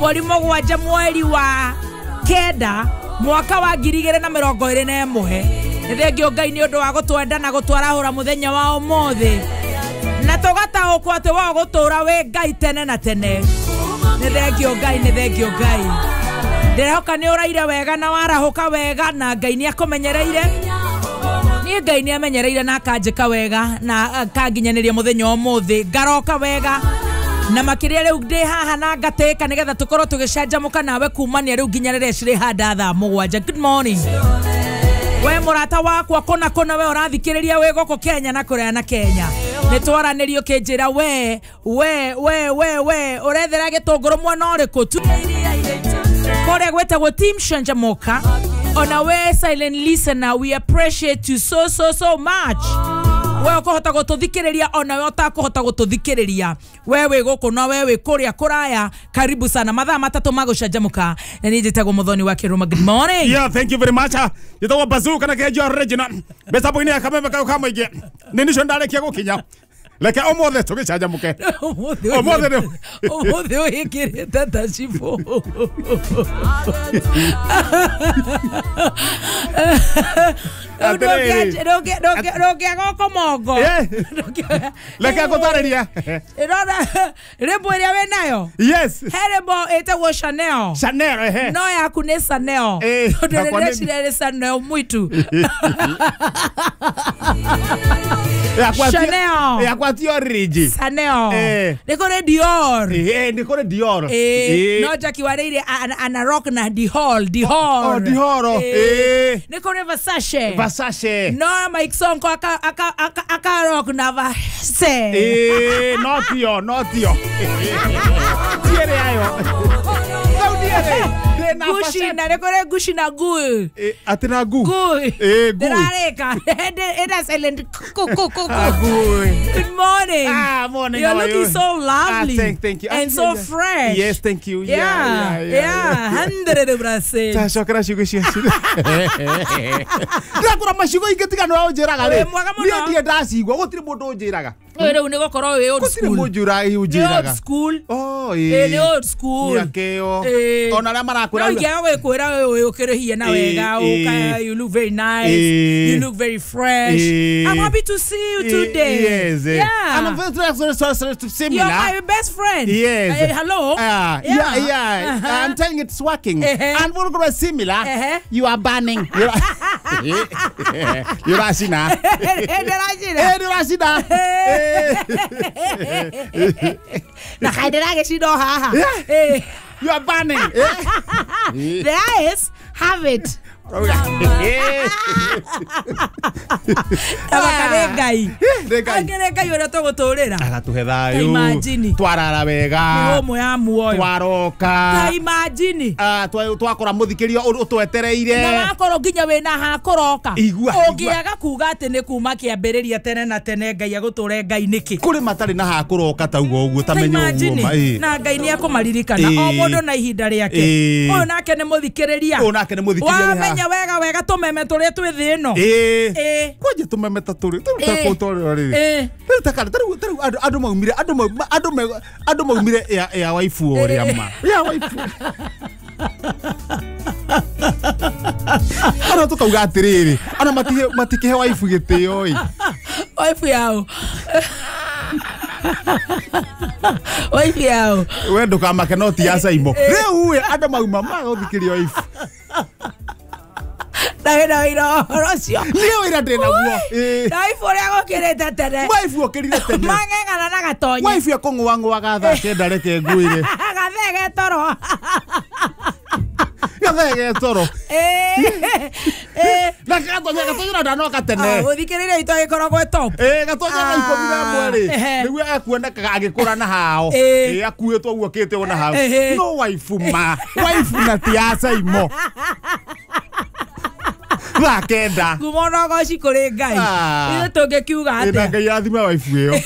Mweri mũgwanja mweri wa kenda mwaka wa 2021. Nĩ thengio Ngai nĩ ũndũ wa gũtwenda na gũtwarahũra mũthenya wa ũmũthĩ. Na tũgataũkwo atĩ wa gũtũra wĩ Ngai tene na tene. Nĩ thengio Ngai, nĩ thengio Ngai. Ndĩrehoka nĩ ũraire wega na warahũka wega na Ngai nĩ akũmenyereire. Niĩ Ngai nĩ amenyereire na akanjĩka wega na akanginyanĩria mũthenya ũmũthĩ ngaroka wega na makĩria rĩu ndĩ haha na ngatĩka nĩgetha tũkorwo tũgĩcanjamũka nawe kumania rĩu nginya rĩrĩa cirĩhanda thaa mũgwanja. Good morning. We mũrata wakwa kũna kũna we ũrathikĩrĩria wĩ gũkũ Kenya na kũraya na Kenya. Nĩ twaranĩrio ũkĩnjĩra we we we we we ũrethera gĩtũngũrũ mwena ũrĩkũ tu kũrĩa gwĩtagwo Team Canjamũka. Ona we silent listener, we appreciate you so so so much. We ũkũhota gũtũthikĩrĩria ona we ũtakũhota gũtũthikĩrĩria, we wĩ gũkũ na we wĩ kũrĩa kũraya, karibu sana. Mathaa matatũ ma gũcanjamũka na niĩ njĩtagwo Mũthoni wa Kĩrũma. Good morning. Yeah, thank you very much. Njĩtagwo Bazoo kana Kĩenjo original. Mbeca ya kameme kau ka mũingĩ. Nĩ nicio ndarĩkia gũkinya. Reke ũmũthĩ tũgĩcanjamũke. Ũmũthĩ nĩ ũmũthĩ ũhĩkĩrĩte ta cibũ. Ndũngĩaga ũkomongo. Reke ngũtarĩrie. Ĩrona rĩmbo ĩrĩa wĩ nayo. Yes. He rĩmbo ĩtagwo Chanel. Chanel, ehe. No yaku nĩ Chanel. Tondũ rĩrĩa nĩ Chanel mwitu. Chanel. Yakwa ti origi. Chanel. Nĩ kũrĩ Dior. Nĩ kũrĩ Dior. No Jackie warĩire ana rock na Dior. Dior. Oh, Dior. Nĩ kũrĩ Versace. Versace. No Mike Sonko aka rock na Versace. No tio, no tio. Tiere ayo. Gucci na nĩ kũrĩ Gucci na Gui. Atĩ na gu. Gui. Gui. Ndĩrarĩka. Ĩna silent ku ku ku. Gui. Good morning. Ah, morning. You're looking so lovely. Thank you. And so fresh. Yes, thank you. Yeah, yeah. 100%. Tacokera ciugo cia. Ndĩrakũra maciugo ingĩ tiga nĩwe ũnjĩraga rĩ. Niĩ ndirĩ ndacigua, gũtirĩ mũndũ ũnjĩraga. Rĩu nĩ gũkorwo wĩ old school. Gũtirĩ mũndũ ũnjĩraga. Old school. Oh, ĩĩ. Nĩ old school. Mĩaka ĩyo. Ona arĩa marakwĩra. No ingĩaga gwĩkwĩra ũkĩrĩhie na wega, ũka you look very nice. You look very fresh. I'm happy to see you today. Yes. Yeah. And I'm very sorry to see me. You're my best friend. Yes. Hello. Yeah, yeah. I'm telling you it's working. And we're going to similar. You are burning. You're Rashina. Rashina. Na kaidera haha. You are burning. The eyes have it. Ngai. Akĩrĩ Ngai ũrĩa tũgũtũrĩra. Agatũhe thayũ. Twarara wega. Mĩhũmũ ya muoyo. Twaroka. Ta imagine. Twakora mũthikĩria ũtwetereire. Na wakorwo nginya wĩna ha kũroka. Ũngĩaga kuga atĩ nĩ kuma kĩambĩrĩria tene na tene Ngai agũtũre Ngai nĩkĩ? Kũrĩ matarĩ na ha kũroka ta ugo ũguo ta menyo ũguo. Na Ngai nĩ akũmaririkana o mũndũ na ihinda rĩake. Ũyũ nake nĩ mũthikĩrĩria. Ũyũ nake nĩ mũthikĩrĩria. Wamenya wega wega tũmeme tũrĩa twĩ thĩ ĩno. Kwanja tũmeme ta tũrĩ rĩu andũ maumire andũ maumire ya waifu ũrĩa ma ya waifu. Ana tũkauga atĩrĩrĩ ana matikĩhe waifu gĩtĩo ĩ. Waifu yao. Waifu yao. We ndũkamake no ti ya Saimo. Rĩu ĩ andũ mauma magũthikĩria waifu. Na wĩna wĩra ũhoro ũcio. Niĩ wĩra ndĩ naguo. Na waifu ũrĩa gũkĩrĩte tene. Waifu ũkĩrire tene. Mang'eng'ana na gatonye. Waifu ekũng'ũang'ũaga thaa kenda reke ngwĩre. Gathee ge toro. Gathee ge toro. Na gatonya gatonya na ndanoka tene. Gũthikĩrĩria itũ agĩkoragwo e top. Gatonya thaa 11 rĩ. Nĩguo ekuonekaga agĩkũra na hao. Akuĩtwo ũguo okĩte ona hau. No waifu ma. Waifu na ti ya Saimo. Thaa kenda. Ngumo na ũgoci kũrĩ Ngai. Ithuĩ tũngĩkiuga atĩa? Na Ngai athime waifu ĩyo.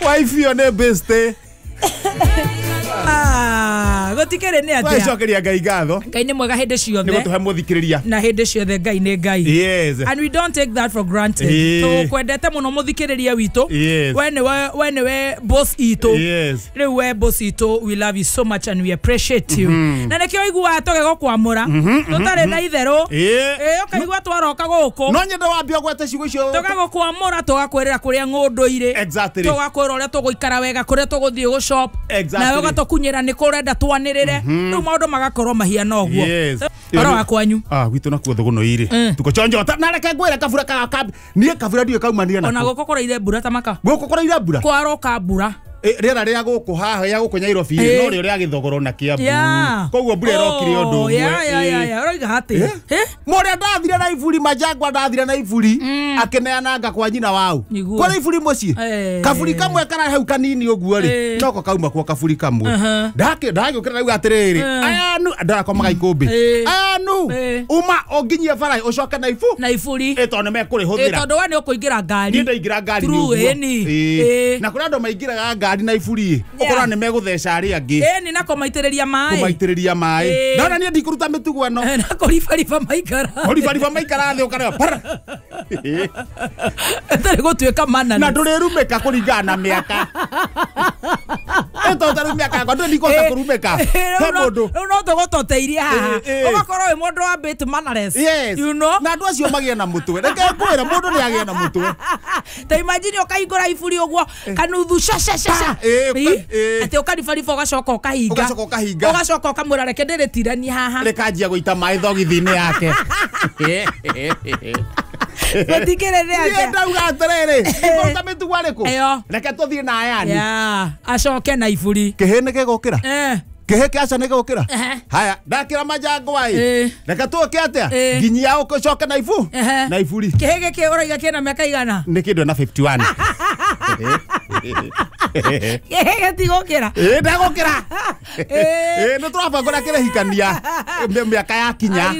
Waifu ĩyo nĩ best. Gũtikĩrĩ nĩ atĩa. Twacokeria Ngai ngatho. Ngai nĩ mwega hĩndĩ ciothe. Nĩ gũtũhe mũthikĩrĩria. Na hĩndĩ ciothe Ngai nĩ Ngai. Yes. And we don't take that for granted. Tũkwendete mũno mũthikĩrĩria witũ. Yes. We nĩwe boss itũ. Yes. Rĩu we boss itũ, we love you so much and we appreciate you. Na nĩkĩo ũiguaga tũgĩgũkwamũra. Tũtarĩ na itherũ. Ũkaigua twaroka gũkũ. No nyende wambie ũgwete ciugo icio. Tũgagũkwamũra tũgakwĩrĩra kũrĩa ng'ũndũ irĩ. Exactly. Tũgakwĩra ũrĩa tũgũikara wega, kũrĩa tũgũthiĩ gũshop. Exactly. Nawe ũgatũkunyĩra nĩ kũ ũrenda twanĩrĩre. Rĩu maũndũ magakorwo mahiana ũguo. Yes. Ũhoro wa kwanyu. Gwitũ nakuo thũgũno irĩ. Tuko chonjo na reke ngwĩre kabura ka niĩ kabura ndiũĩ kaumania nako. Ona gũkũ kũraire mbura ta maka. Gũkũ kũraire mbura? Kwaroka mbura. Rĩera rĩa gũkũ haha ya gũkũ Nairobi no rĩo rĩa gĩthogoro na Kiambu. Koguo mbura ĩrokire ũndũ ũmwe. Ũroiga atĩ. Mũrĩa ndathire na iburi Majangwa ndathire na iburi akĩneananga kwa nyina wao. Kwa iburi mũciĩ. Kaburi kamwe kara hau kanini ũguo rĩ. Noko kauma kwa kaburi kamwe. Ndagĩũkĩra rĩu atĩrĩrĩ. Ayanu ndarakomaga ikũmbĩ. Ayanu uma ũnginyie bara ũcoke na ibu. Na iburi. Tondũ nĩ mekũrĩhũthĩra. Tondũ we nĩ ũkũingĩra ngari. Niĩ ndaingĩra ngari nĩ ũguo. Na kũrĩ andũ maingĩraga ngari na iburi ũkora nĩ megũtheca arĩa angĩ. Nĩ na kũmaitĩrĩria maĩ. Kũmaitĩrĩria maĩ. Ndona niĩ ndikũruta mĩtugo ĩno. Na kũribariba maikara. Kũribariba maikara thĩ ũkareba para. Ĩtarĩ gũtuĩka manana. Na ndũrĩrumĩka kũringana na mĩaka. Tondũ tarĩu mĩaka yakwa ndũrĩ ndikũhota kũrumĩka. He mũndũ. Rĩu no tũgũtoteirie haha. Ũgakorwo wĩ mũndũ wa bit mannerless. You know? Na andũ acio magĩe na mũtwe. Reke ngwĩre mũndũ nĩ agĩe na mũtwe. Ta imagine ũkahingũra iburi ũguo kanuthu sha sha sha. Atĩ ũkaribariba ũgacoka ũkahinga. Ũgacoka ũkahinga. Ũgacoka ũkamwĩra reke ndĩrĩtiranie haha. Rĩkanjia gũita maĩ thogithi-inĩ yake. Gũtikĩrĩ nĩ atĩa. Niĩ ndauga atĩrĩrĩ, ndikũruta mĩtugo arĩkũ? Reke tũthiĩ na ayani. Acoke na iburi. Kĩhĩ nĩ gĩgũkĩra? Kĩhĩ kĩa aca nĩ gĩgũkĩra? Haya, ndakĩra Majangwa ĩ. Reke tũke atĩa? Nginyia ũcoke na ibu? Na iburi. Kĩhĩ gĩkĩ ũroiga kĩna mĩaka igana? Nĩ kĩndũ na 51. Kĩhĩ gĩtigũkĩra? Ndagũkĩra. Nĩ tũrabanga ũrĩa kĩrahikania mĩaka yakinya.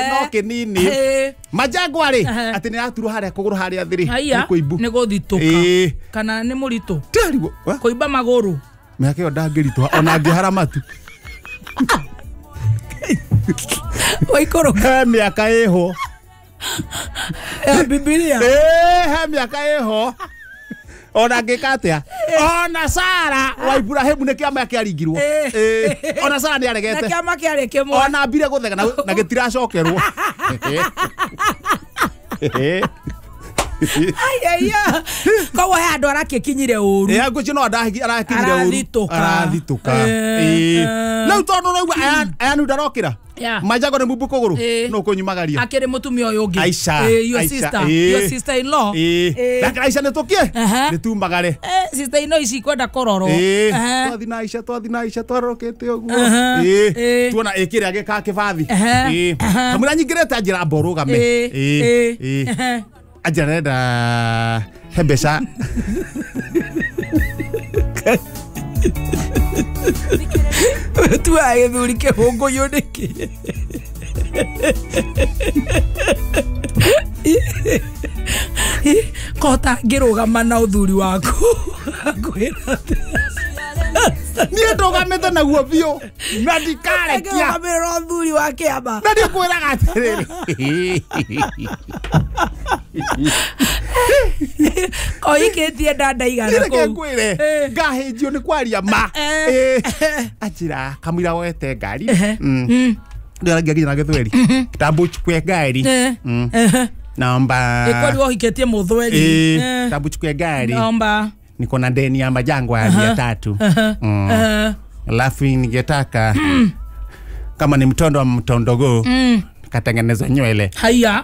No kĩnini. Majangwa rĩ, atĩ nĩ araturwo harĩa kũgũrũ harĩa thĩ rĩ, nĩ kũimbu. Nĩ gũthitũka. Kana nĩ mũritũ? Ndĩrarigwo. Kũimba magũrũ. Mĩaka ĩyo ndangĩritũha ona angĩhara matu. Waikũrũka. He mĩaka ĩho. Ya Bibilia. He mĩaka ĩho. Ona angĩka atĩa? Ona Sara wa Ibrahimu nĩ kĩama kĩaringirwo. Ona Sara nĩ aregete. Na kĩama kĩarĩ kĩmwe. Ona ambire gũtheka na gĩtiracokerwo. Ai. Koguo he andũ arakĩkinyire ũru. Ngwĩciria no arakinyire ũru. Arathitũka. Rĩu tondũ ũraigua ayanu ndarokĩra. Majangwa nĩ mumbu kũgũrũ. No kũnyumagaria. Akĩrĩ mũtumia ũyũ ũngĩ. Aisha. Your sister. Your sister in law. Reke Aisha nĩ tũkie? Nĩ tumagare. Sister in law ici kwenda kũrorwo. Twathi na Aisha, twathi na Aisha twarorokete ũguo. Tuona ĩkĩrĩa gĩka kĩbathi. Kamũira nyingĩrĩte anjĩra amba ũrũgame. Anjĩra ndĩrenda he mbeca. Tuaga gĩthuri kĩhũngũyũ nĩkĩ? Ko ũtangĩrũgama na ũthuri waku ngwĩra atĩa? Niĩ ndũgamĩte naguo biũ na ndikarekia. Ũngĩrũgamĩrĩra ũthuri wa kĩama. Na ndikwĩraga atĩrĩrĩ. Koikĩtie ndanda igana Reke kũu. ngwĩre ngahĩnjio nĩ kwaria ma. Anjĩra kamũira woete ngari. Ndĩragia nginya na gĩthweri. Kitambo uchukue gari. Naomba. Kwani ũhikĩtie mũthweri? Kitambo uchukue gari. Naomba. Niko na deni ya Majangwa ya 300. Alafu ningetaka kama ni mtondo wa mtondogo katengeneza nywele. Haya.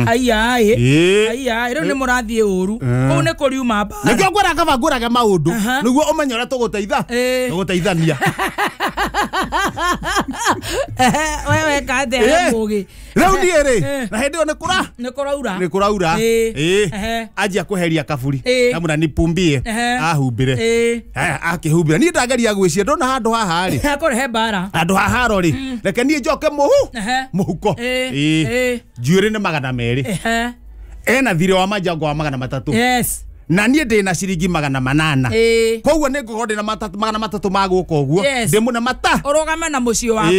Haya. Haya, rĩu nĩ mũrathiĩ ũru. Kũu nĩ kũriuma mbara. Nĩkĩo ngwĩra kaba ngũrage maũndũ nĩguo ũmenye ũrĩa tũgũteitha. Tũgũteithania. We weka atĩa he mũgĩ? Rĩu niĩ rĩ, na hĩndĩ ĩyo nĩ kũra? Nĩ kũraura. Nĩ kũraura. Anjia kweheria kaburi. Namũra nipumbie. Ahumbĩre. Akĩhumbĩra. Niĩ ndageria gwĩciria ndona handũ haha rĩ. Akũrehe mbara. Handũ haha rĩ. Reke niĩ njoke mũhuko. Njuĩrĩ nĩ 200. Ena thirĩ wa Majangwa wa 300. Yes. Na niĩ ndĩna ciringi 800. Koguo nĩ ngũkorwo ndĩna 300 ma gũka ũguo. Ndĩmũne mata. Ũrũgame na mũciĩ waku.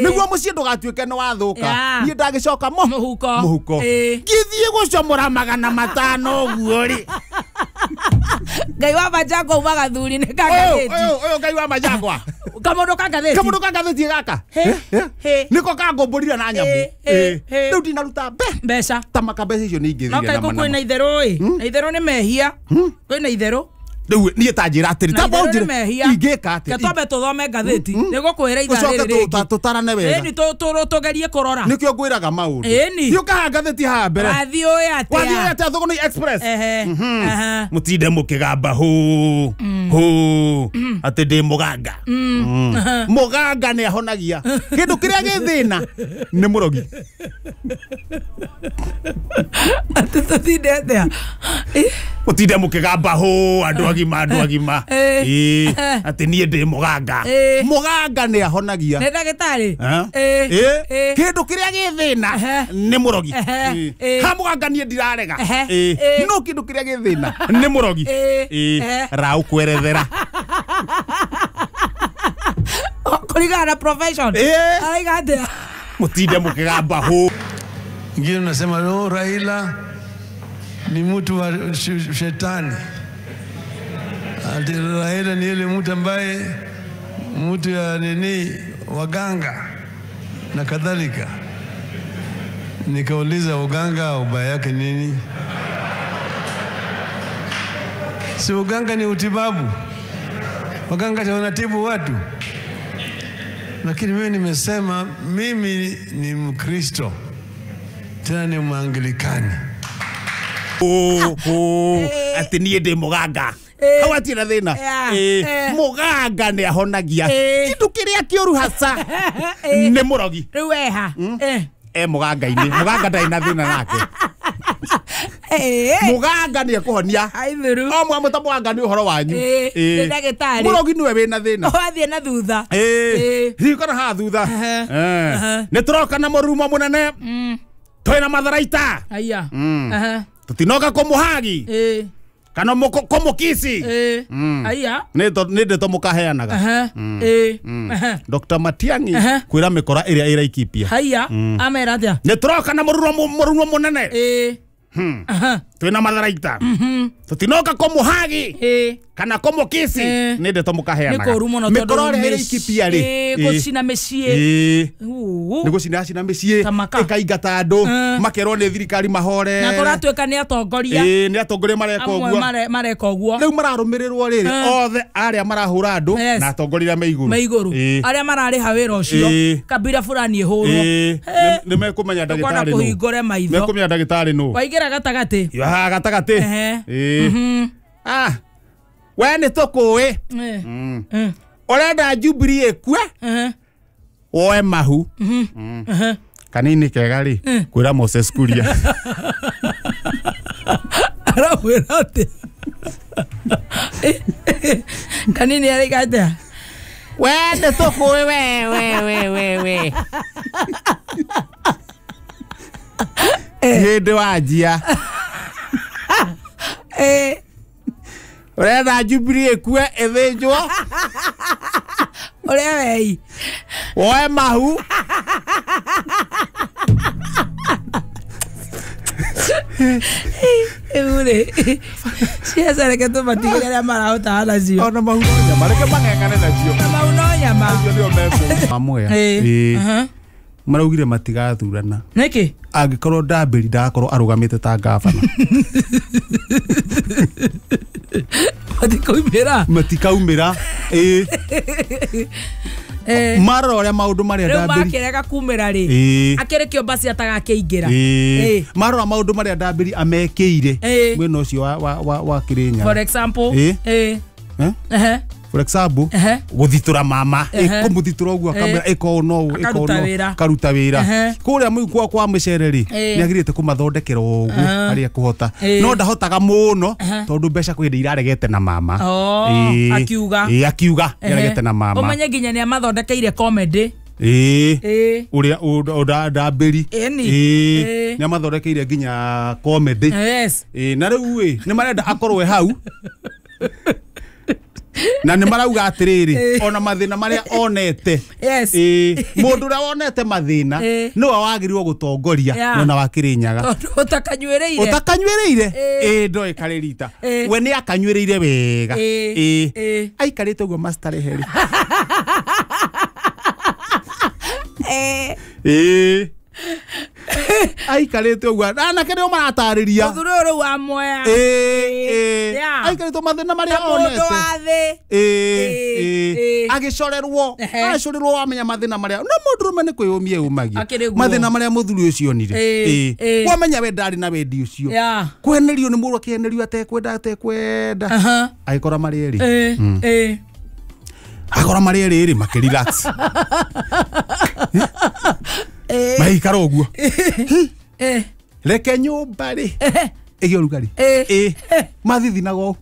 Nĩguo mũciĩ ndũgatuĩke nĩ wathũka. Niĩ ndagĩcoka mũhuko. Mũhuko. Ngĩthiĩ gũcomora 500 ũguo rĩ. Ngai wa Majangwa umaga thuri nĩ ka ngathĩti. Ũyũ Ngai wa Majangwa. Kamundu ka ngathĩti. Kamundu ka ngathĩti gaka. Niko kangũmbũrire na nyamũ. Rĩu ndinaruta mbeca. Ta maka mbeca icio nĩ ingĩthire na mana. No kwĩna itherũ ĩ. Na itherũ nĩ mehia. Kwĩna itherũ. Rĩu niĩ ta njĩra atĩrĩ. Ta njĩra ingĩka atĩ. Ke twambe tũthome ngathĩti. Nĩgũkwĩra ithaa rĩrĩ rĩngĩ. Tũcoke tũtarane wega. Ĩni tũgerie kũrora. Nĩkĩo ngwĩraga maũndũ. Ĩni. Thiĩ ũkaha ngathĩti haha mbere. Wathiĩ ũĩ atĩa. Wathiĩ ũĩ atĩa Thũgũnĩ Express. Mũtinde mũkĩgamba hũ hũ atĩ ndĩ mũganga. Mũganga nĩ ahonagia. Kĩndũ kĩrĩa gĩ thĩna nĩ mũrogi. Atĩ tũtinde atĩa. Mũtinde mũkĩgamba hũ andũ agima andũ agima. Atĩ niĩ ndĩ mũganga. Mũganga nĩ ahonagia. Nĩ ndagĩtarĩ. Kĩndũ kĩrĩa gĩ thĩna nĩ mũrogi. Ha mũganga niĩ ndirarega. No kĩndũ kĩrĩa gĩ thĩna nĩ mũrogi. Rau kwerethera. Kũringana na profession. Araiga atĩa. Mũtinde mũkĩgamba hũ. Ngine unasema no, Raila ni mtu wa shetani. Ati Raila ni yule mtu ambaye mtu ya nini waganga na kadhalika. Nikauliza uganga ubaya yake nini? Si uganga ni utibabu. Waganga wanatibu watu. Lakini mimi nimesema mimi ni Mkristo. Tena ni Mwanglikani. Atĩ niĩ ndĩ mũganga. Hau hatirĩ na thĩna. Mũganga nĩ ahonagia. Kĩndũ kĩrĩa kĩũru haca nĩ mũrogi. Rĩu eha. E mũganga-inĩ. Mũganga ndarĩ na thĩna nake. Mũganga nĩ ekũhonia. O mwamũ ta mũganga nĩ ũhoro wanyu. Nĩ ndagĩtarĩ. Mũrogi nĩwe wĩna thĩna. Wathiĩ na thutha. Hihi kana haha thutha. Nĩ tũroka na mũrurumo mũnene. Twĩna matharaita. Aya. Tutinoka kũmũhagi. Kana kũmũkisi. Aya. Nĩ ndeto mũkaheanaga. Dr. Matiang'i kwĩra mĩkora ĩrĩa ĩraikipia. Haya. Amera atĩa. Nĩ tũroka na mũrurumo mũnene. Twĩna matharaita. Tutinoka kũmũhagi. Kana kũmũkisi. Nĩ ndeto mũkaheanaga. Nĩ kũũru mũno tondũ mĩkora ĩrĩa ĩraikipia rĩ. Gũcina mĩciĩ. Nĩ gũcina mĩciĩ. Ĩkaingata andũ. Makerwo nĩ thirikari mahore. Na kũratuĩka nĩ atongoria. Nĩ atongoria mareka ũguo. Amwe mareka ũguo. Rĩu mararũmĩrĩrwo rĩrĩ othe arĩa marahũra andũ na atongoria arĩa me igũrũ. Me igũrũ. Arĩa mararĩha wĩra ũcio. Kabira fulani ĩhũrwo. Nĩ mekũmenya ndagĩtarĩ nũ. Kũhingũre maitho. Mekũmenya ndagĩtarĩ nũ. Waingĩra gatagatĩ. Haha gatagatĩ. We nĩ tũkũĩ. Ũrenda Jubilee ĩkue woe mahu. Kanini kega rĩ kwĩra Moses Kuria. Aramwĩra atĩa? Kanini araiga atĩa? We nĩ tũkũĩ we. Hĩndĩ wanjia. Ũrenda Jubilee ĩkue ĩthĩnjwo. Ũrĩa wei. Woe mahu. Rĩu rĩ ciaca reke tũmatigĩre arĩa marahota nacio. Ona mahu no nyama reke mang'eng'ane nacio. Na mahu no nyama. Acio nĩo mekũu. Mamuya. Maraugire matigathurana. Nĩkĩ? Angĩkorwo Ndambĩri ndagakorwo arũgamĩte ta ngabana. Matikaumĩra. Matikaumĩra. Marora ũrĩa maũndũ marĩa Ndambĩri. Rĩu makĩrega kumĩra rĩ. Akĩrĩ kĩo basi atagakĩingĩra. Marora maũndũ marĩa Ndambĩri amekĩire mwena ũcio wa Kĩrĩnyaga. For example. For example, gũthitũra mama, kũmũthitũra ũguo akamwĩra ĩka ũũ no ũũ, ĩka ũũ no karuta wĩra. Kũrĩa mũigua kwa mĩcere rĩ, nĩagĩrĩte kũmathondekera ũguo harĩa ekũhota. No ndahotaga mũno tondũ mbeca kwĩ hĩndĩ iraregete na mama. Akiuga. Akiuga nĩaregete na mama. Ũmenye nginya nĩamathondekeire comedy. Ĩĩ ũrĩa ndambĩri ĩĩ nĩ amathondekeire nginya comedy. Yes. Ĩĩ na rĩu ĩ nĩ marenda akorwe hau na nĩ marauga atĩrĩrĩ ona mathĩna marĩa onete. Yes. Ĩĩ mũndũ ũrĩa wonete mathĩna nĩwe wagĩrĩirwo gũtongoria mwena wa Kĩrĩnyaga tondũ ũtakanyuĩrĩire ĩĩ ndoĩ karĩ rita we nĩ akanyuĩrĩire wega. Ĩĩ aikarĩte ũguo mastarehe rĩ. Ĩĩ aikarĩte ũguo anake nĩo maratarĩria mũthuri ũyũ rĩu wa Mwea. Ĩĩ aikarĩte mathĩna marĩa onete mũndũ wa thĩ. Ĩĩ agĩcorerwo agĩcorerwo wamenya mathĩna marĩa no mũndũrũme nĩ kwĩyũmia yũmagia mathĩna marĩa mũthuri ũcio onire. Ĩĩ wamenya we ndarĩ na wendi ũcio kwenerio nĩ mũndũ akĩenerio atekwenda agĩkora marĩ erĩ. Ĩĩ agora marĩ erĩ rĩ makĩrelax maikara ũguo. Reke nyũmba rĩ ĩgĩe ũrugarĩ. Ĩĩ mathithinaga ũũ.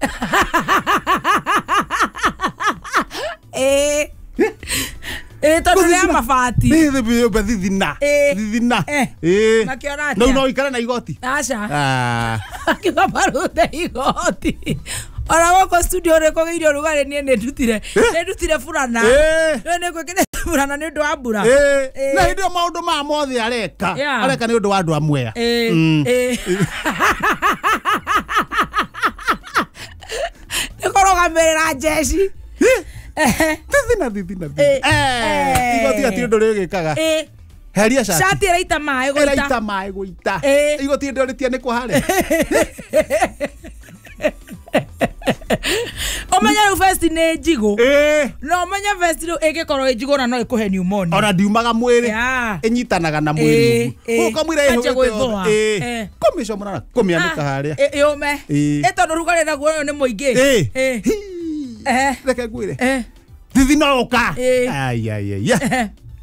Ĩĩ tondũ nĩ ya mabati. Thithina thithina. Ĩĩ makĩona atĩa no no ikare na igoti. Aca akiuga marute igoti ona gũkũ studio rĩ kũgĩire ũrugarĩ niĩ nĩ ndutire burana nĩ ngwĩkĩrĩte burana nĩ ũndũ wa mbura. Na hĩndĩ ĩyo maũndũ maya mothe areka areka nĩ ũndũ wa andũ a Mwea. Nĩ kũrũgamĩrĩra njeci. Thithina thithina. Igoti hatirĩ ũndũ rĩgĩkaga. Heria shati. Shati ĩraita maĩ gũita. Ĩraita maĩ gũita. Igoti ndĩo rĩtianĩkwo harĩa. Ũmenye rĩu vesti nĩ njigũ. No ũmenye vesti rĩu ĩngĩkorwo ĩ njigũ na no ĩkũhe pneumonia. Ona ndiumaga mwĩrĩ. Ĩnyitanaga na mwĩrĩ ũguo. Ũkamwĩra ĩhũgĩte. Kũmĩcomora kũmĩanĩka harĩa. Yũme. Ĩ tondũ rugarĩ naguo ũyũ nĩ mũingĩ. Reke ngwĩre. Thithina ũka. Ai ai ai.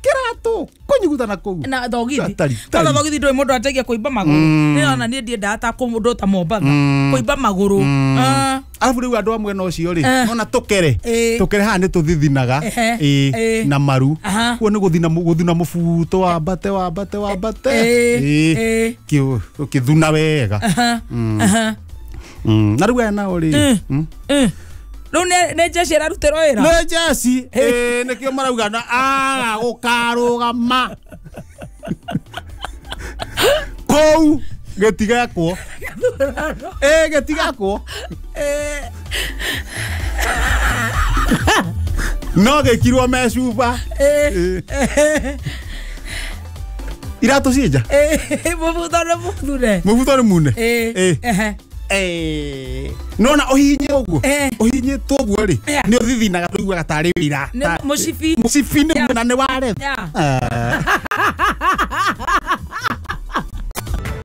Kĩratũ kũnyugutana kũu na thogithi. Kwanza thogithi ndũĩ mũndũ anjagia kũimba magũrũ. Nĩ ona niĩ ndiendaga ta mũndũ ta Mombatha kũimba magũrũ. Arabu rĩu andũ a mwena ũcio rĩ nona tũkere tũkere haha nĩ tũthithinaga ĩĩ na maru kuo nĩ gũthina mũbuto wambate wambate wambate ĩĩ ũkĩthuna wega. Na rĩu aya nao rĩ rĩu nĩ njeci ĩrarutĩrwo wĩra. Nĩ njeci ĩĩ nĩkĩo marauga na aga gũkarũgama kũu gĩtigekwo. Ĩĩ gĩtigekwo no gĩkirwo me cuba. Iratũ ciĩ nja. Mũbuto nĩ mũthure. Mũbuto nĩ mune. Nona ũhihinye ũguo ũhihinyĩtwo ũguo rĩ nĩ ũthithinaga tũiguaga tarĩ wĩra mũcibi mũcibi nĩ na nĩ waretha.